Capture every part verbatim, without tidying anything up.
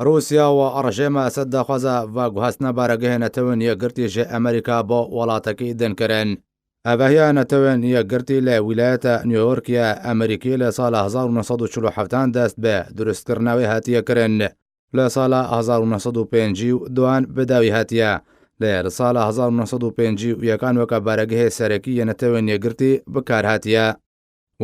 Rûsya û rejêma Esed daxwaza veguhestina baregehê Netewên Yekgirtî ji Amerîka bo welatekî din kirin. Evehiya Netewên Yekgirtî li wîlayeta New York ya Amerîkî li sala hezar û neh sed û çil û heftan dest bi durustkirina wê hatiye kirin. Li sala hezar û neh sed û pêncî û duan bi dawî hatiye. Lê li sala hezar û neh sed û pêncî û yekan weke baregehê serekî yê Netewên Yekgirtî bi kar hatiye.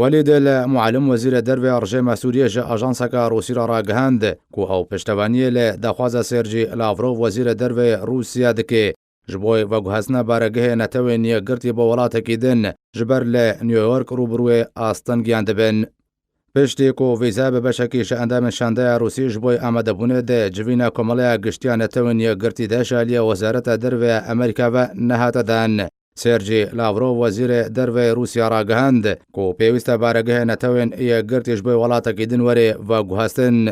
Welîd El Mualim, wezîrê derve ya rejêma Sûriyê, ji ajanseke Rûsî re ragihand ku ew piştevaniyê li daxwaza Sergî Lavrov, wezîrê derve yê Rûsya dike, ji bo veguhestina baregehê Netewên Yekgirtî bo welatekî din, ji ber li New York rûbirûyê astingiyan dibin. Piştî ku vîza bi beşekî ji endamên şandeya Rûsî ji bo amadebûnê di civîna Komeleya Giştî ya Netewên Yekgirtî de ji aliyê Wezareta Derve ya Amerîka ve nehate dan, Sergî Lavrov, wezîrê derve yê Rûsya, ragihand ku pêwîst e baregehê Netewên Yekgirtî ji bo welatekî din were veguhestin.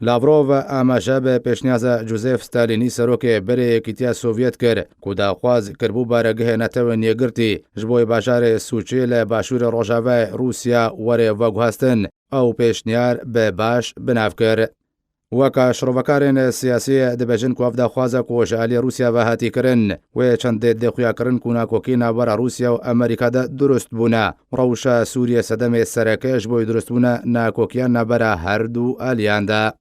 Lavrov amaje bi pêşniyaza Joseph Stalînî, serokê berê Yekîtiya Sovyet, kir ku daxwaz kiribû baregehê Netewên Yekgirtî ji bo bajarê Sûçê li başûrê rojavayê Rûsya were veguhestin. Ew pêşniyar bi baş bi nav kir. Weke şirovekarên siyasî dibêjin ku ev daxwaza ku ji alî Rûsya ve hatî kirin, wê çendê dê xuya kirin ku nakokî navbera Rûsya û Amerîka de durust bûne. Rewşa Sûriyê sedemê sereke ji bo durustbûna nakokiya navbera her du aliyan de.